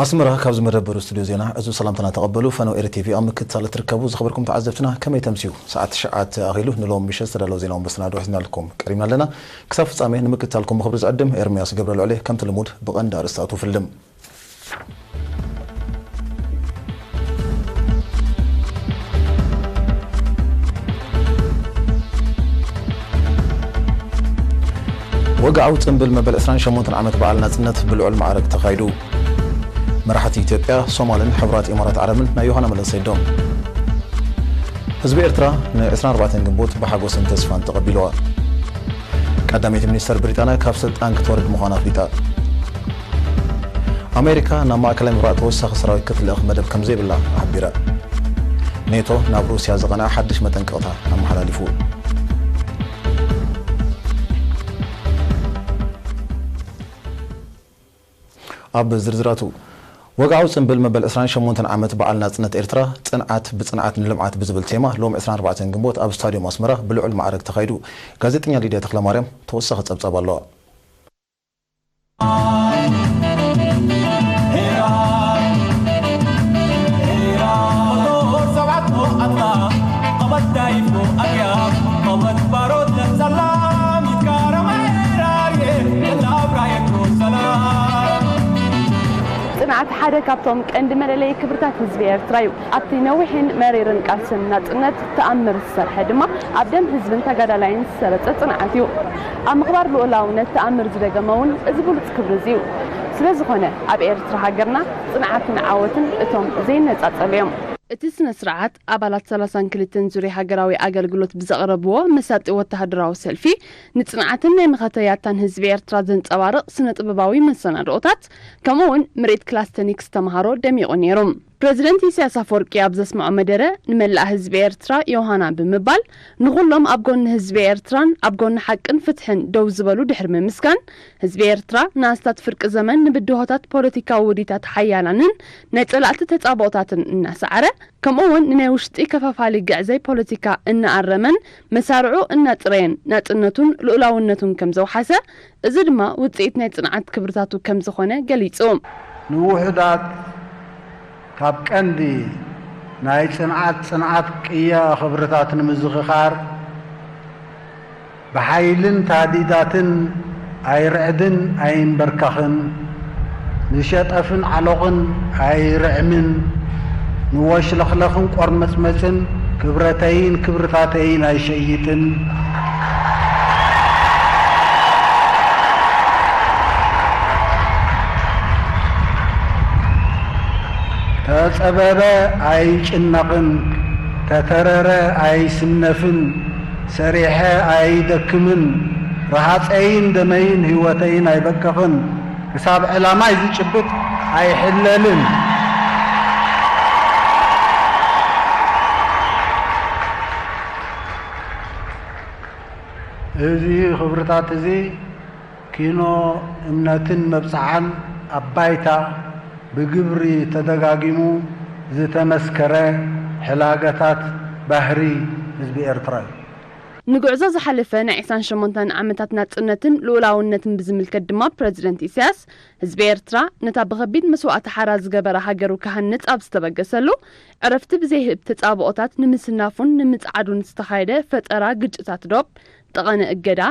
ኣስመራ፣ ካብዚ መደበር ስቱድዮ ዜና ዕዙዝ ሰላምታና ተቐበሉ። ፈነው ኤሪ ቲቪ ኣብ ምክትታል እትርከቡ ዝኸበርኩም ተዓዘብትና፣ ከመይ ተምስዩ? ሰዓት ትሽዓተ ኣኺሉ፣ ንሎም ምሸት ዝተዳለወ ዜናዊ መሰናዶ ሒዝናልኩም ቀሪብና ኣለና። ክሳብ ፍጻሜ ንምክትታልኩም ብኽብሪ ዝዕድም ኤርምያስ ገብረ ልዑል እየ። ከምቲ ልሙድ ብቐንዲ ኣርእስታቱ ፍልም። ወግዓዊ ጽምብል መበል ዕስራን ሸሞንተን ዓመት በዓል ናጽነት ብልዑል ማዕረግ ተኻይዱ። መራሕቲ ኢትዮጵያ፣ ሶማልን ሕቡራት ኢማራት ዓረብን ናይ ዮሃና መለስ ሰይዶም። ህዝቢ ኤርትራ ን ዕስራን ኣርባዕተን ግንቦት ብሓጎስን ተስፋን ተቐቢልዋ። ቀዳመይቲ ሚኒስተር ብሪጣንያ ካብ ስልጣን ክትወርድ ምዃና ኣፍሊጣ። ኣሜሪካ ናብ ማእከላይ ምብራቕ ተወሳኺ ሰራዊት ክትልእኽ መደብ ከም ዘይብላ ኣሕቢራ። ኔቶ ናብ ሩስያ ዝቐንዐ ሓድሽ መጠንቀቕታ ኣመሓላሊፉ። ኣብ ዝርዝራቱ፣ ወግዓዊ ጽምብል መበል ዕስራን ሸሞንተን ዓመት በዓል ናጽነት ኤርትራ፣ ጽንዓት ብጽንዓት ንልምዓት ብዝብል ቴማ፣ ሎም ዕስራን ኣርባዕተን ግንቦት ኣብ ስታድዮም ኣስመራ ብልዑል ማዕረግ ተኻይዱ። ጋዜጠኛ ሊድያ ተኽለማርያም ተወሳኺ ጸብጻብ ኣለዋ። ጽንዓት ሓደ ካብቶም ቀንዲ መለለዪ ክብርታት ህዝቢ ኤርትራ እዩ። ኣብቲ ነዊሕን መሪርን ቃልስን ናጽነት ተኣምር ዝሰርሐ ድማ ኣብ ደም ህዝብን ተጋዳላይን ዝሰረጸ ጽንዓት እዩ። ኣብ ምኽባር ልኡላውነት ተኣምር ዝደገመ እውን እዚ ብሉጽ ክብሪ እዚ እዩ። ስለ ዝኾነ ኣብ ኤርትራ ሃገርና ጽንዓትን ዓወትን እቶም ዘይነጻጸሉ እዮም። እቲ ስነ ስርዓት ኣባላት ሰላሳን ክልተን ዙርያ ሃገራዊ ኣገልግሎት ብዘቕረብዎ መሳጢ ወተሃደራዊ ሰልፊ፣ ንጽንዓትን ናይ መኸተ ያታን ህዝቢ ኤርትራ ዘንጸባርቕ ስነ ጥበባዊ መሰናድኦታት፣ ከምኡ እውን ምርኢት ክላስተኒክስ ተምሃሮ ደሚቑ ነይሩ። ፕረዚደንት ኢሳያስ ኣፈወርቂ ኣብ ዘስምዖ መደረ፣ ንመላእ ህዝቢ ኤርትራ ዮሃና ብምባል፣ ንኹሎም ኣብ ጎኒ ህዝቢ ኤርትራን ኣብ ጎኒ ሓቅን ፍትሕን ደው ዝበሉ ድሕሪ ምምስጋን፣ ህዝቢ ኤርትራ ንኣስታት ፍርቂ ዘመን ንብድሆታት ፖለቲካዊ ውዲታት ሓያላንን ናይ ጸላእቲ ተጻብኦታትን እናሰዓረ፣ ከምኡ እውን ንናይ ውሽጢ ከፋፋሊ ግዕዘይ ፖለቲካ እናኣረመን መሳርዑ እናጽረየን ናጽነቱን ልኡላውነቱን ከም ዘውሓሰ፣ እዚ ድማ ውጽኢት ናይ ጽንዓት ክብርታቱ ከም ዝኾነ ገሊጹ። ንውሑዳት ካብ ቀንዲ ናይ ጽንዓት፣ ጽንዓት ቅያ ክብርታት ንምዝኽኻር፣ ብሓይልን ታዲዳትን ኣይርዕድን ኣይንበርካኽን፣ ንሸጠፍን ዓሎቕን ኣይርዕምን፣ ንወሽለኽለኽን ቆርመጽመጽን ክብረተይን ክብርታተይን ኣይሸይጥን። ተጸበበ ኣይጭነቕን፣ ተተረረ ኣይስነፍን፣ ሰሪሐ ኣይደክምን፣ ረሃጸይን ደመይን ህይወተይን ኣይበቅቕን፣ ክሳብ ዕላማይ ዝጭብጥ ኣይሕለልን። እዚ ክብርታት እዚ ኪኖ እምነትን መብጽዓን ኣብ ባይታ ብግብሪ ተደጋጊሙ ዝተመስከረ ሕላገታት ባህሪ ህዝቢ ኤርትራ እዩ። ንጉዕዞ ዝሓለፈ ናይ ዕስራን ሸሞንተን ዓመታት ናጽነትን ልኡላውነትን ብዝምልከት ድማ ፕረዚደንት ኢሳያስ፣ ህዝቢ ኤርትራ ነታ ብኸቢድ መስዋእቲ ሓራ ዝገበረ ሃገሩ ክሃንጽ ኣብ ዝተበገሰሉ፣ ዕረፍቲ ብዘይህብ ተጻብኦታት ንምስናፉን ንምጽዓዱን ዝተኻየደ ፈጠራ ግጭታት ዶብ፣ ጠቐነ እገዳ፣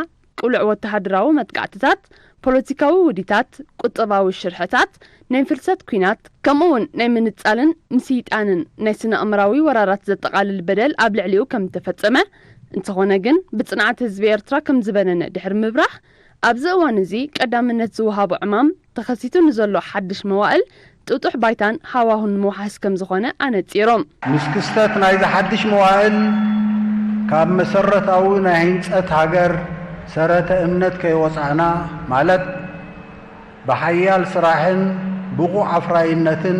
ቅሉዕ ወተሃደራዊ መጥቃዕትታት፣ ፖለቲካዊ ውዲታት፣ ቁጠባዊ ሽርሕታት፣ ናይ ፍልሰት ኲናት፣ ከምኡ'ውን ናይ ምንጻልን ምስይጣንን ናይ ስነ-ኣእምራዊ ወራራት ዘጠቓልል በደል ኣብ ልዕሊኡ ከም እተፈጸመ፣ እንተኾነ ግን ብጽንዓት ህዝቢ ኤርትራ ከም ዝበነነ ድሕሪ ምብራህ፣ ኣብዚ እዋን እዚ ቀዳምነት ዝወሃቦ ዕማም ተኸሲቱ ንዘሎ ሓድሽ መዋእል ጥጡሕ ባይታን ሃዋሁን ንምውሓስ ከም ዝኾነ ኣነጺሮም። ምስ ክስተት ናይዚ ሓድሽ መዋእል ካብ መሰረታዊ ናይ ህንጸት ሃገር ሰረተ እምነት ከይወጻእና፣ ማለት ብሓያል ስራሕን ብቑዕ ኣፍራይነትን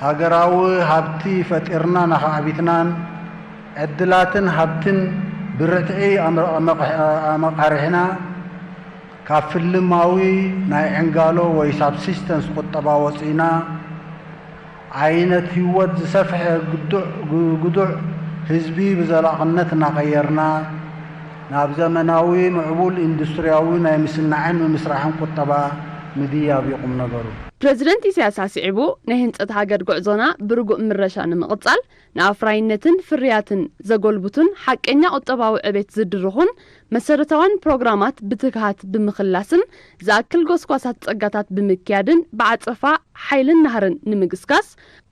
ሃገራዊ ሃብቲ ፈጢርና ናኸዓቢትናን ዕድላትን ሃብትን ብርትዒ ኣመ-፣ ኣመ-፣ ኣመቓሪሕና፣ ካብ ፍልማዊ ናይ ዕንጋሎ ወይ ሳብሲስተንስ ቁጠባ ወጺና፣ ዓይነት ህይወት ዝሰፍሐ ግዱዕ፣ ግ-፣ ግዱዕ ህዝቢ ብዘላቕነት እናቐየርና፣ ናብ ዘመናዊ ምዕቡል ኢንዱስትሪያዊ ናይ ምስናዕን ምምስራሕን ቁጠባ ምድያብ እዩ ቁም ነገሩ። ፕረዚደንት ኢሳያስ ኣስዒቡ፣ ናይ ህንጸት ሃገር ጉዕዞና ብርጉእ ምረሻ ንምቕጻል፣ ንኣፍራይነትን ፍርያትን ዘጎልብቱን ሓቀኛ ቁጠባዊ ዕቤት ዝድርኹን መሰረታውያን ፕሮግራማት ብትግሃት ብምኽላስን ዝኣክል ጎስጓሳት ጸጋታት ብምክያድን ብዓጸፋ ሓይልን ናህርን ንምግስጋስ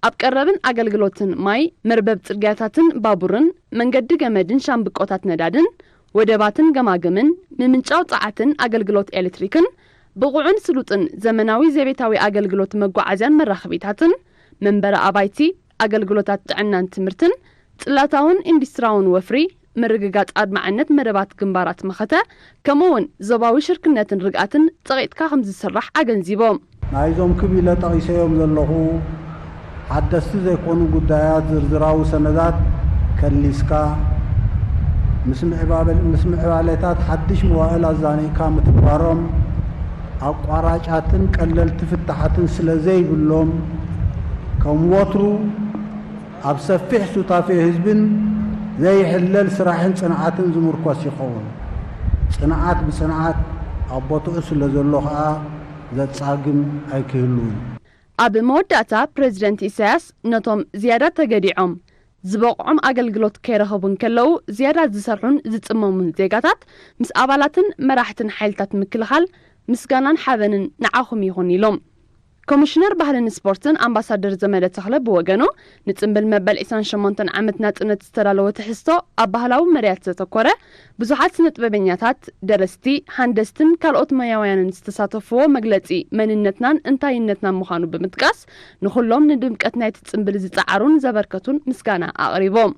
ኣብ ቀረብን ኣገልግሎትን ማይ፣ መርበብ ጽርግያታትን ባቡርን፣ መንገዲ ገመድን ሻምብቆታት ነዳድን፣ ወደባትን ገማግምን፣ ምምንጫው ጸዓትን ኣገልግሎት ኤሌክትሪክን፣ ብቑዕን ስሉጥን ዘመናዊ ዘቤታዊ ኣገልግሎት መጓዓዝያን መራኸቢታትን፣ መንበሪ ኣባይቲ፣ ኣገልግሎታት ጥዕናን ትምህርትን፣ ጽላታውን ኢንዱስትራውን ወፍሪ፣ ምርግጋጽ ኣድማዕነት መደባት ግንባራት መኸተ፣ ከምኡውን ዞባዊ ሽርክነትን ርግኣትን ጸቒጥካ ከም ዝስራሕ ኣገንዚቦም። ናይዞም ክብ ኢለ ጠቒሰዮም ዘለኹ ሓደስቲ ዘይኮኑ ጉዳያት ዝርዝራዊ ሰነዳት ከሊስካ፣ ምስ ምዕባለ-፣ ምስ ምዕባለታት ሓድሽ መዋእል ኣዛኒእካ ምትግባሮም ኣቋራጫትን ቀለልቲ ፍታሓትን ስለ ዘይብሎም፣ ከም ወትሩ ኣብ ሰፊሕ ሱታፌ ህዝብን ዘይሕለል ስራሕን ጽንዓትን ዝምርኮስ ይኸውን። ጽንዓት ብጽንዓት ኣብ ቦትኡ ስለ ዘሎ ኸኣ ዘጻግም ኣይክህሉን። ኣብ መወዳእታ ፕረዚደንት ኢሳያስ ነቶም ዝያዳ ተገዲዖም ዝበቕዖም ኣገልግሎት ከይረኸቡ እንከለዉ ዝያዳ ዝሰርሑን ዝጽመሙን ዜጋታት ምስ ኣባላትን መራሕትን ሓይልታት ምክልኻል ምስጋናን ሓበንን ንዓኹም ይኹን ኢሎም። ኮሚሽነር ባህልን ስፖርትን ኣምባሳደር ዘመደ ተኽለ ብወገኑ፣ ንጽምብል መበል ዕስራን ሸሞንተን ዓመት ናጽነት ዝተዳለወ ትሕዝቶ ኣብ ባህላዊ መርያት ዘተኮረ፣ ብዙሓት ስነጥበበኛታት፣ ደረስቲ፣ ሃንደስትን ካልኦት ሞያውያንን ዝተሳተፍዎ መግለጺ መንነትናን እንታይነትናን ምዃኑ ብምጥቃስ፣ ንኹሎም ንድምቀት ናይቲ ጽምብል ዝጸዓሩን ዘበርከቱን ምስጋና ኣቕሪቦም።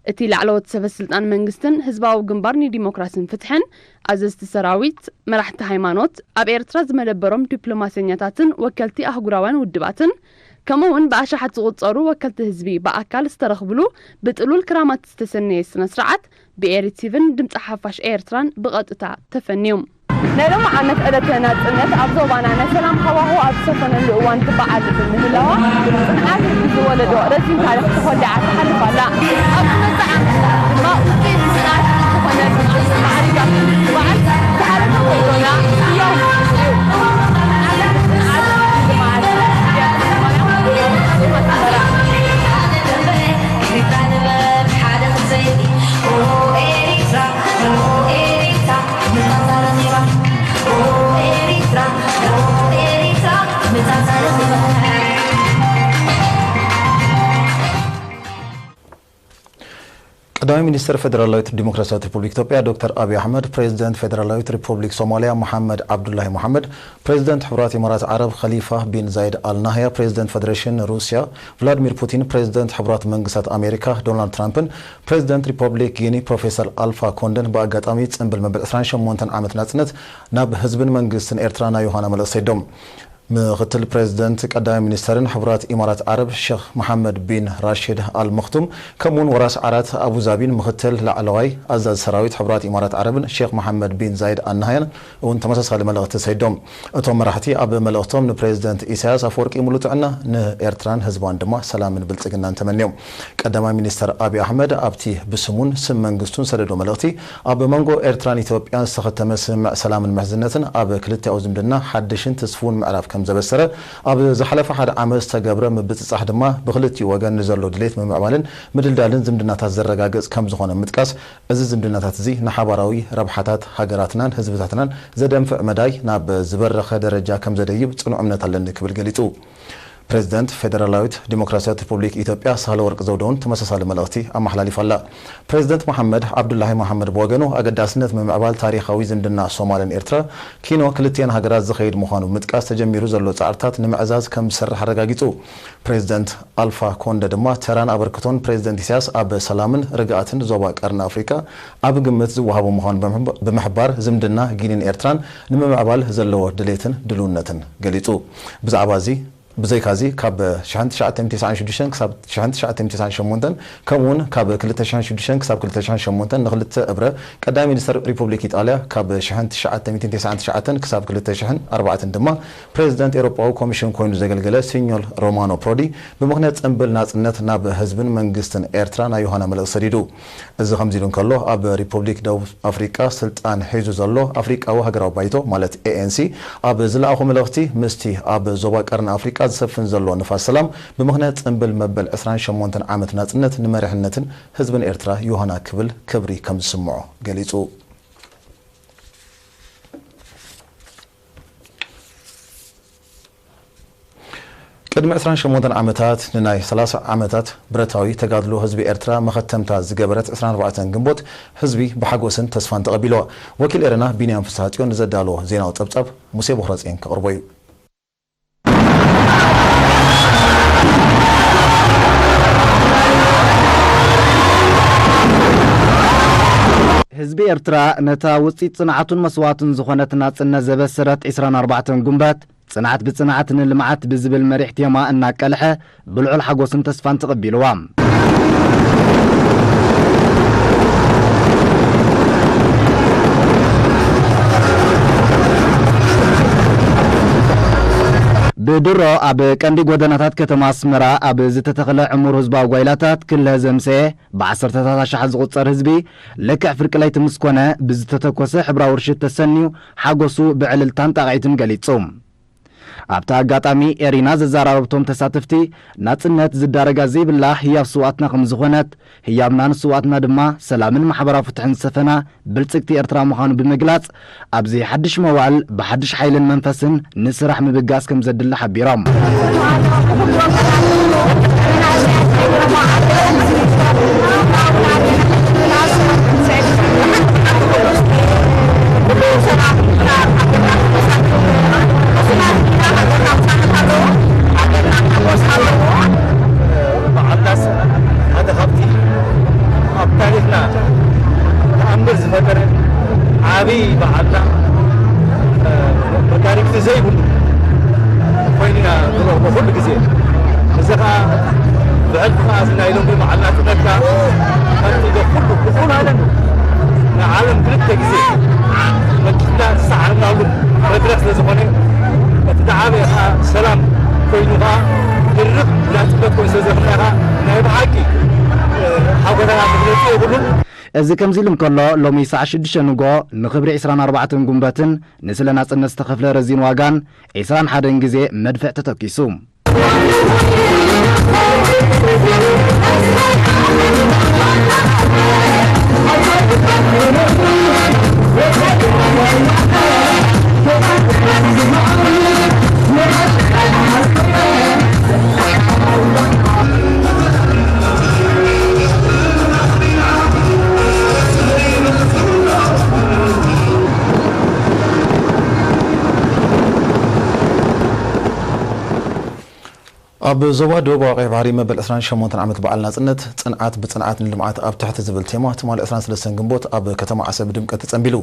እቲ ላዕለዎት ሰበ ስልጣን መንግስትን ህዝባዊ ግንባር ንዲሞክራስን ፍትሕን፣ ኣዘዝቲ ሰራዊት፣ መራሕቲ ሃይማኖት፣ ኣብ ኤርትራ ዝመደበሮም ዲፕሎማሰኛታትን ወከልቲ ኣህጉራውያን ውድባትን፣ ከምኡ እውን ብኣሽሓት ዝቑጸሩ ወከልቲ ህዝቢ ብኣካል ዝተረኽብሉ ብጥሉል ክራማት ዝተሰነየ ስነ ስርዓት ብኤሪ ቲቪን ድምፂ ሓፋሽ ኤርትራን ብቐጥታ ተፈንዮም። ናይ ሎሚ ዓመት ዕለተ ናጽነት ኣብ ዞባና ናይ ሰላም ሃዋሁ ኣብ ዝሰፈነሉ እዋን ትበዓል ብምህላዋ፣ ጽንዓት ህዝቢ ዝወለዶ ረዚን ታሪኽ ተኾሊዓ ትሓልፍ ኣላ። ኣብ ዝመጽእ ዓመት ድማ ውጽኢት ጽንዓት ዝኾነ ብዓል ዝሓለፈ ጉዕዞና ህያው እዩ። ቀዳማይ ሚኒስትር ፌደራላዊት ዲሞክራሲያዊት ሪፐብሊክ ኢትዮጵያ ዶክተር ኣብይ ኣሕመድ፣ ፕሬዚደንት ፌደራላዊት ሪፐብሊክ ሶማሊያ መሓመድ ዓብዱላሂ መሓመድ፣ ፕሬዚደንት ሕቡራት ኢማራት ዓረብ ኸሊፋ ቢን ዛይድ ኣል ናህያ፣ ፕሬዚደንት ፌዴሬሽን ሩሲያ ቭላድሚር ፑቲን፣ ፕሬዚደንት ሕቡራት መንግስታት ኣሜሪካ ዶናልድ ትራምፕን ፕሬዚደንት ሪፐብሊክ ጊኒ ፕሮፌሰር ኣልፋ ኮንደን ብኣጋጣሚ ጽንብል መበል ዕስራን ሸሞንተን ዓመት ናጽነት ናብ ህዝብን መንግስትን ኤርትራ ናይ ዮሃና መልእኽቲ ሰዲዶም። ምኽትል ፕሬዚደንት ቀዳማይ ሚኒስተርን ሕቡራት ኢማራት ዓረብ ሸኽ መሓመድ ቢን ራሽድ ኣል መኽቱም ከምኡውን ወራስ ዓራት ኣቡዛቢን ምኽትል ላዕለዋይ ኣዛዚ ሰራዊት ሕቡራት ኢማራት ዓረብን ሸኽ መሓመድ ቢን ዛይድ ኣል ናህያን እውን ተመሳሳሊ መልእኽቲ ሰዲዶም። እቶም መራሕቲ ኣብ መልእኽቶም ንፕሬዚደንት ኢሳያስ ኣፈወርቂ ሙሉ ጥዕና ንኤርትራን ህዝባን ድማ ሰላምን ብልጽግናን ተመንዮም። ቀዳማይ ሚኒስተር ኣብይ ኣሕመድ ኣብቲ ብስሙን ስም መንግስቱን ሰደዶ መልእኽቲ ኣብ መንጎ ኤርትራን ኢትዮጵያን ዝተኸተመ ስምምዕ ሰላምን ምሕዝነትን ኣብ ክልቲኣዊ ዝምድና ሓድሽን ትስፉውን ምዕራፍ ከም ዘበሰረ፣ ኣብ ዝሓለፈ ሓደ ዓመት ዝተገብረ ምብጽጻሕ ድማ ብኽልቲኡ ወገን ንዘሎ ድሌት ምምዕባልን ምድልዳልን ዝምድናታት ዘረጋግጽ ከም ዝኾነ ምጥቃስ፣ እዚ ዝምድናታት እዚ ንሓባራዊ ረብሓታት ሃገራትናን ህዝብታትናን ዘደንፍዕ መዳይ ናብ ዝበረኸ ደረጃ ከም ዘደይብ ጽኑዕ እምነት ኣለኒ ክብል ገሊጹ። ፕሬዚደንት ፌደራላዊት ዲሞክራሲያዊት ሪፐብሊክ ኢትዮጵያ ሳህለወርቅ ዘውደውን ተመሳሳሊ መልእኽቲ ኣመሓላሊፋ ኣላ። ፕሬዚደንት መሓመድ ዓብዱላሂ መሓመድ ብወገኑ ኣገዳስነት ምምዕባል ታሪኻዊ ዝምድና ሶማልን ኤርትራ ኪኖ ክልቲኤን ሃገራት ዝኸይድ ምዃኑ ብምጥቃስ ተጀሚሩ ዘሎ ጻዕርታት ንምዕዛዝ ከም ዝሰርሕ ኣረጋጊጹ። ፕሬዚደንት ኣልፋ ኮንደ ድማ ተራን ኣበርክቶን ፕሬዚደንት ኢሳያስ ኣብ ሰላምን ርግኣትን ዞባ ቀርኒ ኣፍሪካ ኣብ ግምት ዝወሃቦ ምዃኑ ብምሕባ-፣ ብምሕባር ዝምድና ጊኒን ኤርትራን ንምምዕባል ዘለዎ ድሌትን ድልውነትን ገሊጹ። ብዛዕባ እዚ ብዘይካዚ ካብ ሽሕን ትሽዓተ ሚእትን ተስዓን ሽዱሽተን ክሳብ ሽሕን ትሽዓተ ሚእትን ተስዓን ሸሞንተን ከምኡውን ካብ ክልተ ሽሕን ሽዱሽተን ክሳብ ክልተ ሽሕን ሸሞንተን ንክልተ እብረ ቀዳማይ ሚኒስተር ሪፑብሊክ ኢጣልያ ካብ ሽሕን ትሽዓተ ሚእትን ተስዓን ትሽዓተን ክሳብ ክልተ ሽሕን ኣርባዕተን ድማ ፕሬዚደንት ኤውሮጳዊ ኮሚሽን ኮይኑ ዘገልገለ ሲኞር ሮማኖ ፕሮዲ ብምኽንያት ጽንብል ናጽነት ናብ ህዝብን መንግስትን ኤርትራ ናይ ዮሃና መልእኽቲ ሰዲዱ። እዚ ከምዚ ኢሉ እንከሎ፣ ኣብ ሪፑብሊክ ደቡብ ኣፍሪቃ ስልጣን ሒዙ ዘሎ ኣፍሪቃዊ ሃገራዊ ባይቶ ማለት ኤ ኤን ሲ ኣብ ዝለኣኾ መልእኽቲ፣ ምስቲ ኣብ ዞባ ቀርኒ ኣፍሪቃ ዝሰፍን ዘሎ ንፋስ ሰላም ብምኽንያት ጽንብል መበል ዕስራን ሸሞንተን ዓመት ናጽነት ንመሪሕነትን ህዝብን ኤርትራ ዮሃና ክብል ክብሪ ከም ዝስምዖ ገሊጹ። ቅድሚ ዕስራን ሸሞንተን ዓመታት ንናይ ሰላሳ ዓመታት ብረታዊ ተጋድሎ ህዝቢ ኤርትራ መኸተምታ ዝገበረት ዕስራን ኣርባዕተን ግንቦት ህዝቢ ብሓጎስን ተስፋን ተቐቢልዋ። ወኪል ኤረና ቢንያም ፍስሃጽዮን ንዘዳለዎ ዜናዊ ጸብጻብ ሙሴ ቦኽረጽዮን ከቕርቦ እዩ። ህዝቢ ኤርትራ ነታ ውጽኢት ጽንዓቱን መስዋእቱን ዝኾነት ናጽነት ዘበሰረት ዕስራን ኣርባዕተን ጉንበት ጽንዓት ብጽንዓት ንልምዓት ብዝብል መሪሕ ቴማ እናቀልሐ ብልዑል ሓጎስን ተስፋን ተቐቢልዋ። ብድሮ ኣብ ቀንዲ ጎደናታት ከተማ ኣስመራ ኣብ ዝተተኽለ ዕሙር ህዝባዊ ጓይላታት ክልተ ዘምሰየ ብዓሰርተታት ኣሽሓት ዝቑጸር ህዝቢ ልክዕ ፍርቂ ለይቲ ምስ ኮነ ብዝተተኮሰ ሕብራዊ ርሽት ተሰንዩ ሓጎሱ ብዕልልታን ጣቕዒትን ገሊጹ። ኣብቲ ኣጋጣሚ ኤሪና ዘዘራረብቶም ተሳተፍቲ ናጽነት ዝዳረጋ ዘይብላ ህያብ ስውኣትና ከም ዝኾነት፣ ህያብና ንስውኣትና ድማ ሰላምን ማሕበራዊ ፍትሕን ዝሰፈና ብልጽግቲ ኤርትራ ምዃኑ ብምግላጽ፣ ኣብዚ ሓድሽ መዋእል ብሓድሽ ሓይልን መንፈስን ንስራሕ ምብጋስ ከም ዘድሊ ሓቢሮም። በዓልናስ ሓደ ካብቲ ኣብ ታሪኽና ተኣምር ዝፈጠረ ዓብዪ በዓልና፣ እ፣ መዳርግቲ ዘይብሉ ኮይኑ ኢና ንረኽቦ ኩሉ ግዜ። እዚ ኸዓ ብሕልፊ ኸዓ እዚ ናይ ሎሚ በዓል ናጽነት ኸዓ ከምቲ ኩሉ ብኹሉ ዓለም ንዓለም ክልተ ግዜ መኪትና ዝሰዓርናሉ መድረኽ ስለ ዝኾነ፣ እቲ ዝዓበየ ኸዓ ሰላም ኮይኑ ኸዓ ድርብ ናጽነት ኮይኑ ስለ ዘኽንያ ኸዓ ናይ ብሓቂ፣ እ፣ ሓጎሳና መግለጺ የብሉን። እዚ ከምዚ ኢሉ እንከሎ፣ ሎሚ ሰዓት ሽዱሽተ ንግሆ ንኽብሪ ዕስራን ኣርባዕተን ጉንበትን ንስለ ናጽነት ዝተኸፍለ ረዚን ዋጋን ዕስራን ሓደን ግዜ መድፍዕ ተተኪሱ። ኣብ ዞባ ደቡባዊ ቀይሕ ባሕሪ መበል ዕስራን ሸሞንተን ዓመት በዓል ናጽነት፣ ጽንዓት ብጽንዓት ንልምዓት ኣብ ትሕቲ ዝብል ቴማ፣ ትማሊ ዕስራን ሰለስተን ግንቦት ኣብ ከተማ ዓሰብ ብድምቀት ተጸንቢሉ።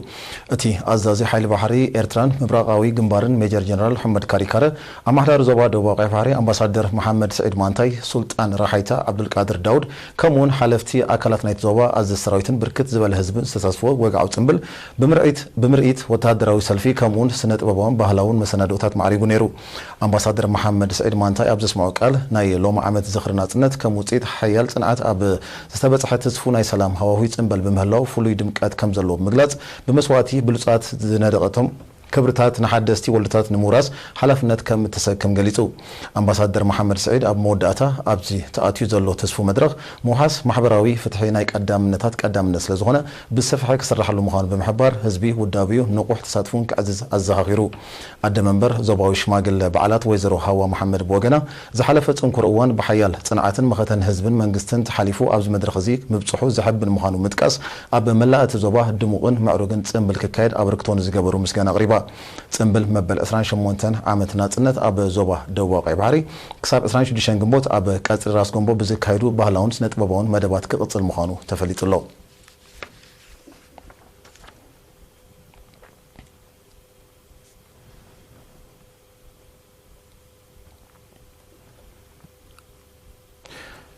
እቲ ኣዛዚ ሓይሊ ባሕሪ ኤርትራን ምብራቓዊ ግንባርን ሜጀር ጀነራል ሑመድ ካሪካረ፣ ኣማሓዳሪ ዞባ ደቡባዊ ቀይሕ ባሕሪ ኣምባሳደር መሓመድ ስዒድ ማንታይ፣ ሱልጣን ራሓይታ ዓብዱልቃድር ዳውድ፣ ከምኡውን ሓለፍቲ ኣካላት ናይቲ ዞባ ኣዘዝቲ ሰራዊትን ብርክት ዝበለ ህዝብን ዝተሳትፍዎ ወግዓዊ ጽምብል ብምርኢት፣ ብምርኢት ወተሃደራዊ ሰልፊ ከምኡውን ስነ ጥበባውን ባህላውን መሰናድኦታት ማዕሪጉ ነይሩ። ኣምባሳደር መሓመድ ስዒድ ማንታይ ኣብ ዘስምዖ ቃል፣ ናይ ሎሚ ዓመት ዝኽሪ ናጽነት ከም ውጽኢት ሓያል ጽንዓት ኣብ ዝተበጽሐ ትስፉው ናይ ሰላም ሃዋሁ ይጽንበል ብምህላው ፍሉይ ድምቀት ከም ዘለዎ ብምግላጽ፣ ብመስዋእቲ ብሉጻት ዝነደቐቶም ክብርታት ንሓደስቲ ወለዶታት ንምውራስ ሓላፍነት ከም እተሰክም ገሊጹ። ኣምባሳደር መሓመድ ስዒድ ኣብ መወዳእታ፣ ኣብዚ ተኣትዩ ዘሎ ትስፉው መድረኽ ምውሓስ ማሕበራዊ ፍትሒ ናይ ቀዳምነታት ቀዳምነት ስለ ዝኾነ፣ ብሰፍሐ ክስራሓሉ ምዃኑ ብምሕባር፣ ህዝቢ ውዳቤኡ ንቑሕ ተሳትፉን ክዕዝዝ ኣዘኻኺሩ። ኣደ መንበር ዞባዊ ሽማግለ በዓላት ወይዘሮ ሃዋ መሓመድ ብወገና፣ ዝሓለፈ ጽንኩር እዋን ብሓያል ጽንዓትን መኸተን ህዝብን መንግስትን ተሓሊፉ ኣብዚ መድረኽ እዚ ምብጽሑ ዘሐብን ምዃኑ ምጥቃስ፣ ኣብ መላእ እቲ ዞባ ድሙቕን ምዕሩግን ጽምብል ክካየድ ኣበርክቶ ንዝገበሩ ምስጋና ኣቕሪባ። ጽምብል መበል ዕስራን ሸሞንተን ዓመት ናጽነት ኣብ ዞባ ደቡባዊ ቀይ ባሕሪ ክሳብ ዕስራን ሽዱሽተን ግንቦት ኣብ ቀጽሪ ራስ ጎንቦ ብዝካየዱ ባህላውን ስነ-ጥበባውን መደባት ክቕጽል ምዃኑ ተፈሊጡ ኣሎ።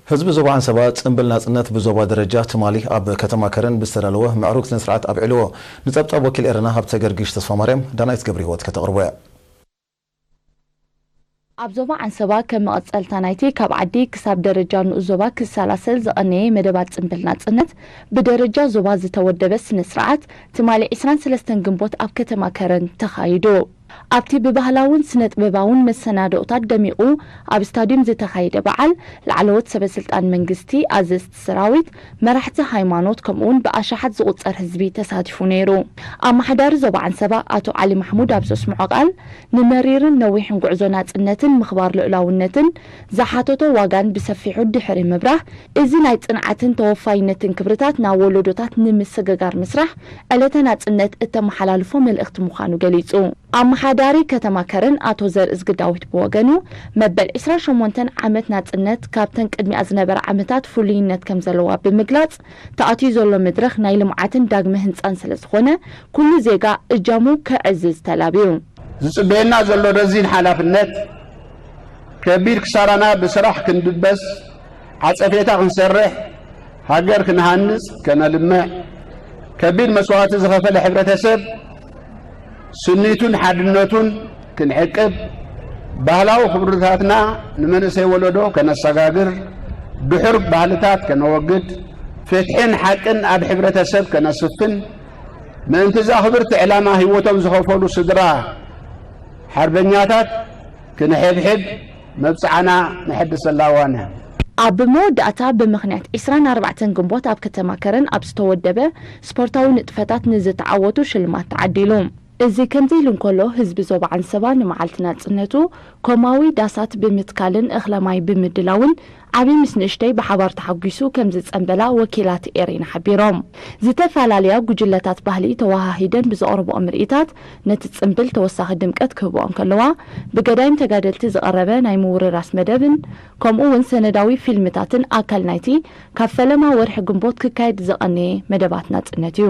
ህዝቢ ዞባ ዓንሰባ ጽምብል ናጽነት ብዞባ ደረጃ ትማሊ ኣብ ከተማ ከረን ብዝተዳለወ ምዕሩግ ስነ ስርዓት ኣብዒልዎ። ንጸብጻብ ወኪል ኤረና ሃብተ ገርጊሽ ተስፋ ማርያም ዳናይት ገብረ ህይወት ከተቕርቦ እያ። ኣብ ዞባ ዓንሰባ ከም መቐጸልታ ናይቲ ካብ ዓዲ ክሳብ ደረጃ ንኡስ ዞባ ክሰላሰል ዝቐነየ መደባት ጽምብል ናጽነት ብደረጃ ዞባ ዝተወደበ ስነ ስርዓት ትማሊ ዕስራን ሰለስተን ግንቦት ኣብ ከተማ ከረን ተኻይዱ። ኣብቲ ብባህላውን ስነ ጥበባውን መሰናድኦታት ደሚቑ ኣብ ስታድዩም ዝተኻየደ በዓል ላዕለዎት ሰበስልጣን መንግስቲ፣ ኣዘዝቲ ሰራዊት፣ መራሕቲ ሃይማኖት ከምኡውን ብኣሽሓት ዝቑጸር ህዝቢ ተሳቲፉ ነይሩ። ኣመሓዳሪ ዞባ ዓንሰባ ኣቶ ዓሊ ማሕሙድ ኣብ ዘስምዖ ቃል ንመሪርን ነዊሕን ጉዕዞ ናጽነትን ምኽባር ልኡላውነትን ዝሓተቶ ዋጋን ብሰፊሑ ድሕሪ ምብራህ፣ እዚ ናይ ጽንዓትን ተወፋይነትን ክብርታት ናብ ወለዶታት ንምስግጋር ምስራሕ ዕለተ ናጽነት እተመሓላልፎ መልእኽቲ ምዃኑ ገሊጹ። ኣመሓዳሪ ከተማ ከረን ኣቶ ዘርእዝጊ ዳዊት ብወገኑ፣ መበል ዕስራን ሸሞንተን ዓመት ናጽነት ካብተን ቅድሚኣ ዝነበራ ዓመታት ፍሉይነት ከም ዘለዋ ብምግላጽ፣ ተኣትዩ ዘሎ መድረኽ ናይ ልምዓትን ዳግመ ህንጻን ስለ ዝኾነ፣ ኩሉ ዜጋ እጃሙ ከዕዝዝ ተላብዩ። ዝጽበየና ዘሎ ረዚን ሓላፍነት፣ ከቢድ ክሳራና ብስራሕ ክንድበስ፣ ዓጸፌታ ክንሰርሕ፣ ሃገር ክንሃንጽ፣ ከነልምዕ፣ ከቢድ መስዋእቲ ዝኸፈለ ሕብረተሰብ ስኒቱን ሓድነቱን ክንዕቅብ፣ ባህላዊ ክብርታትና ንመንእሰይ ወለዶ ከነሰጋግር፣ ድሑር ባህልታት ከነወግድ፣ ፍትሕን ሓቅን ኣብ ሕብረተሰብ ከነስፍን፣ ምእንቲ እዛ ክብርቲ ዕላማ ህይወቶም ዝኸፈሉ ስድራ ሓርበኛታት ክንሕብሕብ መብጽዓና ነሐድሰላ እዋን እያ። ኣብ መወዳእታ ብምኽንያት ዕስራን ኣርባዕተን ግንቦት ኣብ ከተማ ከረን ኣብ ዝተወደበ ስፖርታዊ ንጥፈታት ንዝተዓወቱ ሽልማት ተዓዲሉ። እዚ ከምዚ ኢሉ እንከሎ፣ ህዝቢ ዞባ ዓንሰባ ንመዓልቲ ናጽነቱ ኮማዊ ዳሳት ብምትካልን እኽለ ማይ ብምድላውን ዓብዪ ምስ ንእሽተይ ብሓባር ተሓጒሱ ከም ዝጸንበላ ወኪላት ኤሬና ሓቢሮም። ዝተፈላለያ ጉጅለታት ባህሊ ተወሃሂደን ብዘቕርብኦ ምርኢታት ነቲ ጽምብል ተወሳኺ ድምቀት ክህብኦ እንከለዋ፣ ብገዳይም ተጋደልቲ ዝቐረበ ናይ ምውርራስ መደብን ከምኡ እውን ሰነዳዊ ፊልምታትን ኣካል ናይቲ ካብ ፈለማ ወርሒ ግንቦት ክካየድ ዝቐነየ መደባት ናጽነት እዩ።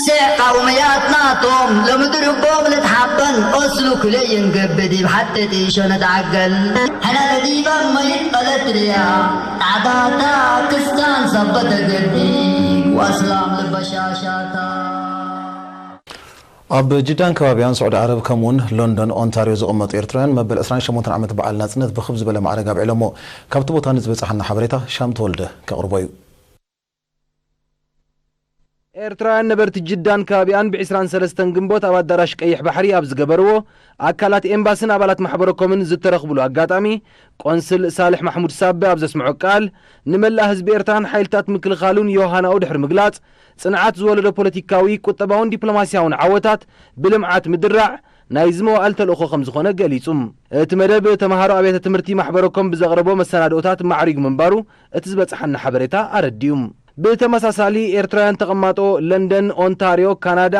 ሴ ቃውመያት ናቶም ሎሚ ድርቦም ልትሓበን ኦስሉ ክለይን ገብድ ይብሓተት ኢሾ ነትዓገል ሕና ተዲባ መይት ቀለት ርያ ጣዕታታ ክስታን ሰበተ ገዲ ዋስላም ልበሻሻታ። ኣብ ጅዳን ከባቢያን ስዑዲ ዓረብ ከምኡውን ሎንዶን ኦንታርዮ ዝቕመጡ ኤርትራውያን መበል ዕስራን ሸሞንተን ዓመት በዓል ናጽነት ብኽብ ዝበለ ማዕረግ ኣብዒሎሞ። ካብቲ ቦታ ንዝበጻሓና ሓበሬታ ሻም ተወልደ ከቕርቦ እዩ። ኤርትራውያን ነበርቲ ጅዳን ከባቢኣን ብዕስራን ሰለስተን ግንቦት ኣብ ኣዳራሽ ቀይሕ ባሕሪ ኣብ ዝገበርዎ ኣካላት ኤምባስን ኣባላት ማሕበረኮምን ዝተረኽብሉ ኣጋጣሚ ቆንስል ሳልሕ ማሕሙድ ሳበ ኣብ ዘስምዖ ቃል ንመላእ ህዝቢ ኤርትራን ሓይልታት ምክልኻሉን ዮሃናኡ ድሕሪ ምግላጽ ጽንዓት ዝወለዶ ፖለቲካዊ፣ ቁጠባውን ዲፕሎማስያውን ዓወታት ብልምዓት ምድራዕ ናይዚ መዋእል ተልእኾ ከም ዝኾነ ገሊጹ። እቲ መደብ ተምሃሮ ኣብያተ ትምህርቲ ማሕበረኮም ብዘቕረቦ መሰናድኦታት ማዕሪጉ ምንባሩ እቲ ዝበጽሓና ሓበሬታ ኣረዲኡ። ብተመሳሳሊ ኤርትራውያን ተቐማጦ ለንደን ኦንታርዮ ካናዳ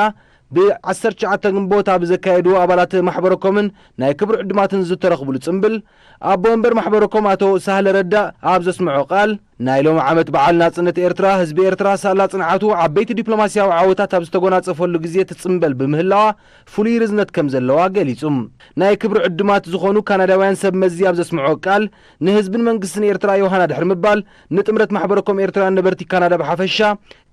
ብ ዓሰርተ ትሽዓተ ግንቦት ኣብ ዘካየድዎ ኣባላት ማሕበረኮምን ናይ ክብሪ ዕዱማትን ዝተረኽብሉ ጽምብል ኣቦ ወንበር ማሕበረኮም ኣቶ ሳህለ ረዳእ ኣብ ዘስምዖ ቃል ናይ ሎሚ ዓመት በዓል ናጽነት ኤርትራ ህዝቢ ኤርትራ ሳላ ጽንዓቱ ዓበይቲ ዲፕሎማስያዊ ዓወታት ኣብ ዝተጎናጸፈሉ ግዜ ትጽምበል ብምህላዋ ፍሉይ ርዝነት ከም ዘለዋ ገሊጹ። ናይ ክብሪ ዕዱማት ዝኾኑ ካናዳውያን ሰብ መዚ ኣብ ዘስምዖ ቃል ንህዝብን መንግስትን ኤርትራ ዮሃና ድሕሪ ምባል ንጥምረት ማሕበረኮም ኤርትራውያን ነበርቲ ካናዳ ብሓፈሻ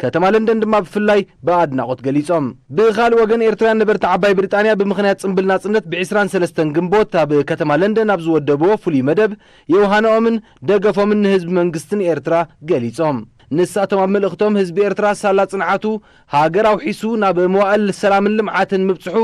ከተማ ለንደን ድማ ብፍላይ ብኣድናቖት ገሊጾም። ብኻልእ ወገን ኤርትራውያን ነበርቲ ዓባይ ብሪጣንያ ብምኽንያት ጽምብል ናጽነት ብ ዕስራን ሰለስተን ግንቦት ኣብ ከተማ ለንደን ኣብ ዝወደብዎ ፍሉይ መደብ የውሃንኦምን ደገፎምን ንህዝቢ መንግስትን ኤርትራ ገሊጾም። ንሳቶም ኣብ መልእኽቶም ህዝቢ ኤርትራ ሳላ ጽንዓቱ ሃገር ኣውሒሱ ናብ መዋእል ሰላምን ልምዓትን ምብጽሑ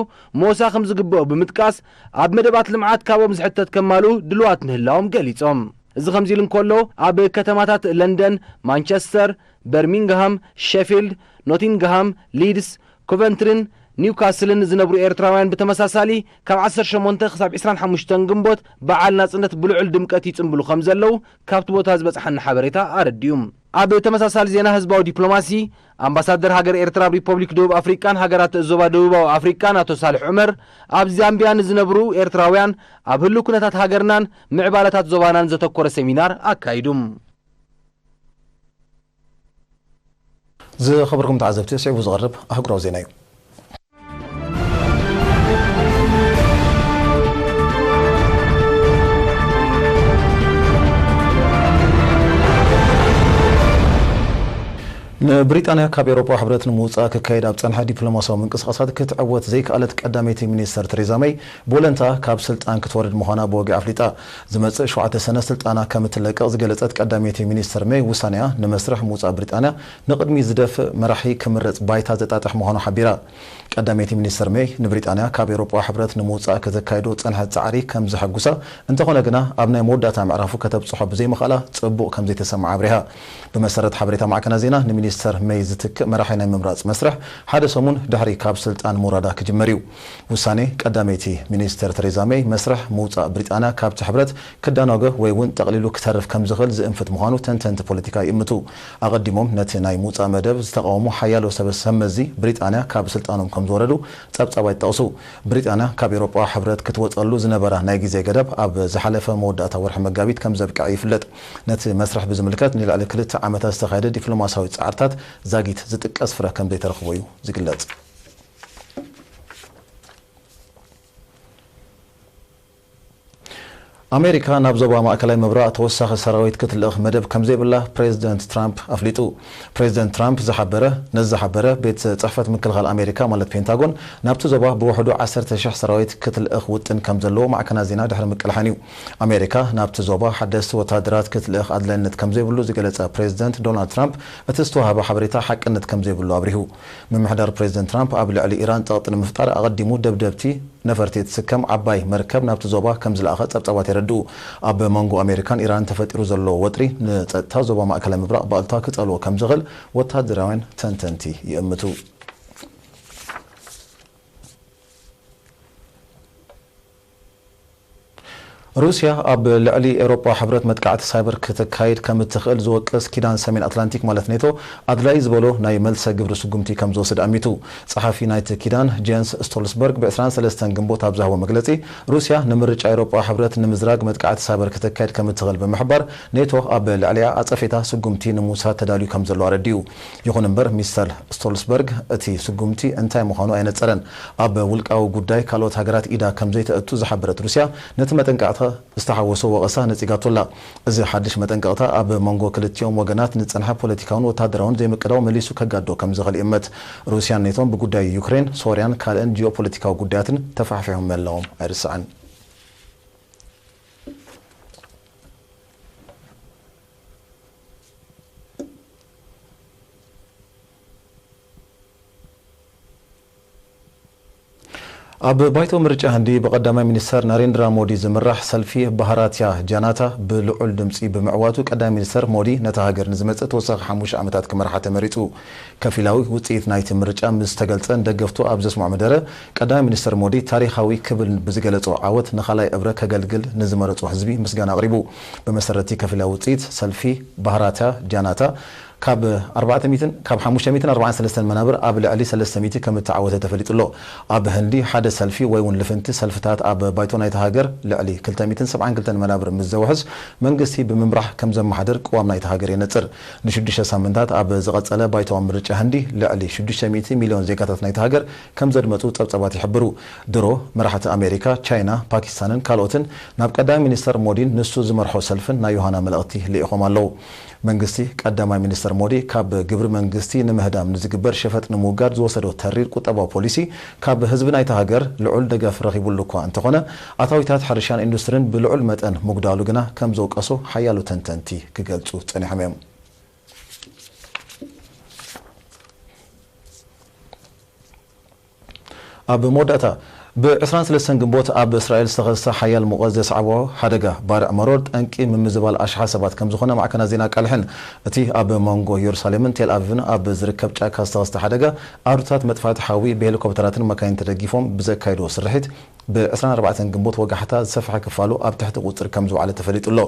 ሞሳ ከም ዝግብኦ ብምጥቃስ ኣብ መደባት ልምዓት ካብኦም ዝሕተት ከማልኡ ድልዋት ምህላዎም ገሊጾም። እዚ ከምዚ ኢሉ እንከሎ ኣብ ከተማታት ለንደን፣ ማንቸስተር፣ በርሚንግሃም፣ ሸፊልድ፣ ኖቲንግሃም፣ ሊድስ፣ ኮቨንትሪን ኒውካስልን ዝነብሩ ኤርትራውያን ብተመሳሳሊ ካብ ዓሰርተ ሸሞንተ ክሳብ ዕስራን ሓሙሽተን ግንቦት በዓል ናጽነት ብልዑል ድምቀት ይጽንብሉ ከም ዘለዉ ካብቲ ቦታ ዝበጽሓና ሓበሬታ ኣረዲኡ። ኣብ ተመሳሳሊ ዜና ህዝባዊ ዲፕሎማሲ ኣምባሳደር ሃገር ኤርትራ ኣብ ሪፖብሊክ ደቡብ ኣፍሪቃን ሃገራት ዞባ ደቡባዊ ኣፍሪቃን ኣቶ ሳልሕ ዑመር ኣብ ዛምቢያ ንዝነብሩ ኤርትራውያን ኣብ ህሉው ኩነታት ሃገርናን ምዕባለታት ዞባናን ዘተኮረ ሴሚናር ኣካይዱ። ዝኸበርኩም ተዓዘብቲ፣ ስዒቡ ዝቐርብ ኣህጉራዊ ዜና እዩ። ንብሪጣንያ ካብ ኤውሮጳ ሕብረት ንምውጻእ ክካየድ ኣብ ጸንሐ ዲፕሎማሲያዊ ምንቅስቓሳት ክትዕወት ዘይከኣለት ቀዳመይቲ ሚኒስተር ቴሬዛ መይ፣ ብወለንታ ካብ ስልጣን ክትወርድ ምዃና ብወግዒ ኣፍሊጣ። ዝመጽእ ሸውዓተ ሰነ ስልጣና ከም እትለቅቕ ዝገለጸት ቀዳመይቲ ሚኒስተር መይ፣ ውሳኔኣ ንመስርሕ ምውጻእ ብሪጣንያ ንቕድሚት ዝደፍእ መራሒ ክምረጽ ባይታ ዘጣጥሕ ምዃኑ ሓቢራ። ቀዳመይቲ ሚኒስተር መይ፣ ንብሪጣንያ ካብ ኤውሮጳ ሕብረት ንምውጻእ ከተካይዶ ዝጸንሐት ጻዕሪ ከም ዘሐጉሳ፣ እንተኾነ ግና ኣብ ናይ መወዳእታ ምዕራፉ ከተብጽሖ ብዘይምኽኣላ ጽቡቕ ከም ዘይተሰምዓ ኣብሪሃ። ብመሰረት ሓበሬታ ማዕከናት ዜና፣ ንሚኒስተር መይ ዝትክእ መራሒ ናይ ምምራጽ መስርሕ ሓደ ሰሙን ድሕሪ ካብ ስልጣን ምውራዳ ክጅመር እዩ። ውሳኔ ቀዳመይቲ ሚኒስተር ቴሬዛ መይ፣ መስርሕ ምውጻእ ብሪጣንያ ካብቲ ሕብረት ክዳናጎ ወይ እውን ጠቕሊሉ ክተርፍ ከም ዝኽእል ዝእንፍት ምዃኑ ተንተንቲ ፖለቲካ ይእምቱ። ኣቐዲሞም ነቲ ናይ ምውጻእ መደብ ዝተቓወሙ ሓያሎ ሰበ ሰብ መዚ ብሪጣንያ ካብ ስልጣኖም ከም ዝወረዱ ጸብጻባት ይጠቕሱ። ብሪጣንያ ካብ ኤውሮጳ ሕብረት ክትወጸሉ ዝነበራ ናይ ግዜ ገደብ ኣብ ዝሓለፈ መወዳእታ ወርሒ መጋቢት ከም ዘብቅዐ ይፍለጥ። ነቲ መስርሕ ብዝምልከት ንልዕሊ ክልተ ዓመታት ዝተኻየደ ዲፕሎማሲያዊ ጻዕርታት ዛጊት ዝጥቀስ ፍረ ከም ዘይተረኽቦ እዩ ዝግለጽ። ኣሜሪካ ናብ ዞባ ማእከላይ ምብራቕ ተወሳኺ ሰራዊት ክትልእኽ መደብ ከም ዘይብላ ፕሬዚደንት ትራምፕ ኣፍሊጡ። ፕሬዚደንት ትራምፕ ዝሓበረ፣ ነዚ ዝሓበረ፣ ቤት ጽሕፈት ምክልኻል ኣሜሪካ ማለት ፔንታጎን ናብቲ ዞባ ብውሕዱ ዓሰርተ ሽሕ ሰራዊት ክትልእኽ ውጥን ከም ዘለዎ ማዕከናት ዜና ድሕሪ ምቅላሐን እዩ። ኣሜሪካ ናብቲ ዞባ ሓደስቲ ወታደራት ክትልእኽ ኣድላይነት ከም ዘይብሉ ዝገለጸ ፕሬዚደንት ዶናልድ ትራምፕ፣ እቲ ዝተዋህበ ሓበሬታ ሓቅነት ከም ዘይብሉ ኣብሪሁ። ምምሕዳር ፕሬዚደንት ትራምፕ ኣብ ልዕሊ ኢራን ጸቕጢ ንምፍጣር ኣቐዲሙ ደብደብቲ ነፈርቲ እትስከም ዓባይ መርከብ ናብቲ ዞባ ከም ዝለኣኸ ጸብጻባት የረድኡ። ኣብ መንጎ ኣሜሪካን ኢራን ተፈጢሩ ዘሎ ወጥሪ ንጸጥታ ዞባ ማእከላይ ምብራቕ ባእልታ ክጸልዎ ከም ዝኽእል ወታደራውያን ተንተንቲ ይእምቱ። ሩስያ ኣብ ልዕሊ ኤውሮጳ ሕብረት መጥቃዕቲ ሳይበር ከተካይድ ከም እትኽእል ዝወቅስ ኪዳን ሰሜን ኣትላንቲክ ማለት ኔቶ ኣድላዪ ዝበሎ ናይ መልሰ ግብሪ ስጉምቲ ከም ዝወስድ ኣሚቱ። ጸሓፊ ናይቲ ኪዳን ጀንስ ስቶልስበርግ ብ23 ግንቦት ኣብ ዝሃቦ መግለጺ፣ ሩስያ ንምርጫ ኤውሮጳ ሕብረት ንምዝራግ መጥቃዕቲ ሳይበር ከተካይድ ከም እትኽእል ብምሕባር፣ ኔቶ ኣብ ልዕሊኣ ኣጸፌታ ስጉምቲ ንምውሳድ ተዳልዩ ከም ዘሎ ኣረዲኡ። ይኹን እምበር ሚስተር ስቶልስበርግ እቲ ስጉምቲ እንታይ ምዃኑ ኣየነጸረን። ኣብ ውልቃዊ ጉዳይ ካልኦት ሃገራት ኢዳ ከም ዘይተእቱ ዝሓበረት ሩስያ፣ ነቲ መጠንቀቕታ ዝተሓወሶ ወቐሳ ነጺጋቶላ። እዚ ሓድሽ መጠንቀቕታ ኣብ መንጎ ክልቲኦም ወገናት ንጸንሐ ፖለቲካውን ወታደራውን ዘይምቅዳው መሊሱ ከጋዶ ከም ዝኽእል ይእመት። ሩስያን ኔቶን ብጉዳይ ዩክሬን፣ ሶርያን ካልእን ጂኦፖለቲካዊ ጉዳያትን ተፋሕፊሖም ምህላዎም ኣይርስዕን። ኣብ ባይቶ ምርጫ ህንዲ ብቐዳማይ ሚኒስተር ናሬንድራ ሞዲ ዝምራሕ ሰልፊ ባህራትያ ጃናታ ብልዑል ድምጺ ብምዕዋቱ ቀዳማይ ሚኒስተር ሞዲ ነታ ሃገር ንዝመጽእ ተወሳኺ ሓሙሽተ ዓመታት ክመርሓ ተመሪጹ። ከፊላዊ ውጽኢት ናይቲ ምርጫ ምስ ተገልጸ ንደገፍቱ ኣብ ዘስምዖ መደረ፣ ቀዳማይ ሚኒስተር ሞዲ ታሪኻዊ ክብል ብዝገለጾ ዓወት ንኻልኣይ እብረ ከገልግል ንዝመረጾ ህዝቢ ምስጋና ኣቕሪቡ። ብመሰረቲ ከፊላዊ ውጽኢት ሰልፊ ባህራትያ ጃናታ ካብ ኣርባዕተ ሚእትን ካብ ሓሙሽተ ሚእትን ኣርባዓን ሰለስተን መናብር ኣብ ልዕሊ ሰለስተ ሚእቲ ከም እተዓወተ ተፈሊጡ ኣሎ። ኣብ ህንዲ ሓደ ሰልፊ ወይ እውን ልፍንቲ ሰልፍታት ኣብ ባይቶ ናይታ ሃገር ልዕሊ ክልተ ሚእትን ሰብዓን ክልተን መናብር ምስ ዘውሕዝ፣ መንግስቲ ብምምራሕ ከም ዘመሓድር ቅዋም ናይታ ሃገር የነጽር። ንሽዱሽተ ሳምንታት ኣብ ዝቐጸለ ባይቶዊ ምርጫ ህንዲ ልዕሊ ሽዱሽተ ሚእቲ ሚልዮን ዜጋታት ናይታ ሃገር ከም ዘድመጹ ጸብጻባት ይሕብሩ። ድሮ መራሕቲ ኣሜሪካ፣ ቻይና፣ ፓኪስታንን ካልኦትን ናብ ቀዳማይ ሚኒስተር ሞዲን ንሱ ዝመርሖ ሰልፍን ናይ ዮሃና መልእኽቲ ልኢኾም ኣለዉ። መንግስቲ ቀዳማይ ሚኒስተር ሞዲ ካብ ግብሪ መንግስቲ ንምህዳም ንዝግበር ሸፈጥ ንምውጋድ ዝወሰዶ ተሪር ቁጠባዊ ፖሊሲ ካብ ህዝቢ ናይታ ሃገር ልዑል ደገፍ ረኺቡሉ እኳ እንተኾነ፣ ኣታዊታት ሕርሻን ኢንዱስትሪን ብልዑል መጠን ምጉዳሉ ግና ከም ዘውቀሶ ሓያሎ ተንተንቲ ክገልጹ ጸኒሖም እዮም። ኣብ መወዳእታ፣ ብ23 ግንቦት ኣብ እስራኤል ዝተኸስተ ሓያል ሙቐት ዘስዓቦ ሓደጋ ባርዕ መሮር ጠንቂ ምምዝባል ኣሽሓት ሰባት ከም ዝኾነ ማዕከናት ዜና ኣቃልሐን። እቲ ኣብ መንጎ ኢየሩሳሌምን ቴል ኣቪቭን ኣብ ዝርከብ ጫካ ዝተኸስተ ሓደጋ፣ ኣርዱታት መጥፋእቲ ሓዊ ብሄሊኮፕተራትን መካይን ተደጊፎም ብዘካየድዎ ስርሒት ብ ዕስራን ኣርባዕተን ግንቦት ወጋሕታ ዝሰፍሐ ክፋሉ ኣብ ትሕቲ ቁፅፅር ከም ዝወዓለ ተፈሊጡ ኣሎ።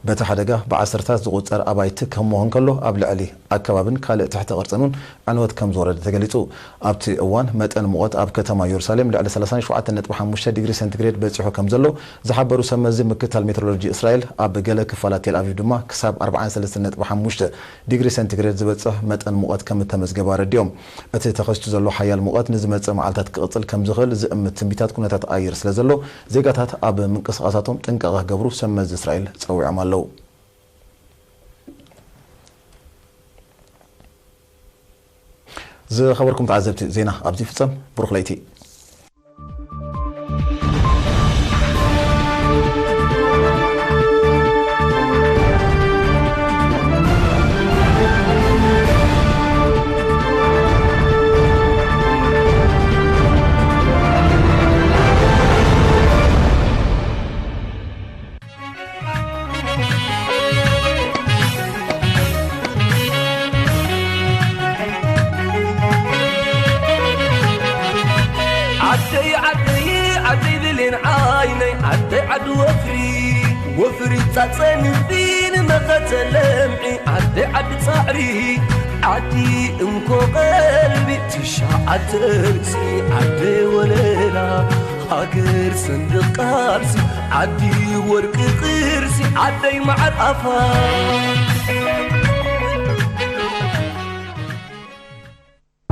በቲ ሓደጋ ብዓሰርታት ዝቑፀር ኣባይቲ ክህሞህ እንከሎ፣ ኣብ ልዕሊ ኣከባብን ካልእ ትሕቲ ቅርፅን እውን ዕንወት ከም ዝወረደ ተገሊፁ። ኣብቲ እዋን መጠን ሙቐት ኣብ ከተማ ኢየሩሳሌም ልዕሊ ሰላሳን ሸውዓተን ነጥቢ ሓሙሽተ ዲግሪ ሴንቲግሬድ በፂሑ ከም ዘሎ ዝሓበሩ ሰብ መዚ ምክታል ሜትሮሎጂ እስራኤል፣ ኣብ ገለ ክፋላት ቴል ኣቪቭ ድማ ክሳብ ኣርባዓን ሰለስተን ነጥቢ ሓሙሽተ ዲግሪ ሴንቲግሬድ ዝበፅሕ መጠን ሙቐት ከም እተመዝገበ ኣረዲኦም። እቲ ተኸሲቱ ዘሎ ሓያል ሙቐት ንዝመጽእ መዓልታት ክቕጽል ከም ዝኽእል ዝእምት ትንቢታት ኩነታት ኣየር ስለ ዘሎ፣ ዜጋታት ኣብ ምንቅስቓሳቶም ጥንቃቐ ክገብሩ ሰብ መዚ እስራኤል ጸዊዖም ኣለዉ። ዝኸበርኩም ተዓዘብቲ፣ ዜና ኣብዚ ይፍጸም። ብሩኽ ለይቲ። ዓደይ ዓደይ ዓደይ ብሌን ዓይነይ ዓደይ ዓዲ ወፍሪ ወፍሪ ጻጸ ንፍሪ ንመኸተ ለምዒ ዓደይ ዓዲ ጻዕሪ ዓዲ እንኮ ቀልቢ ትሽዓተ ርእሲ ዓደይ ወለላ ሃገር ሰንደቕ ቃልሲ ዓዲ ወርቂ ቅርሲ ዓደይ መዓር ኣፋ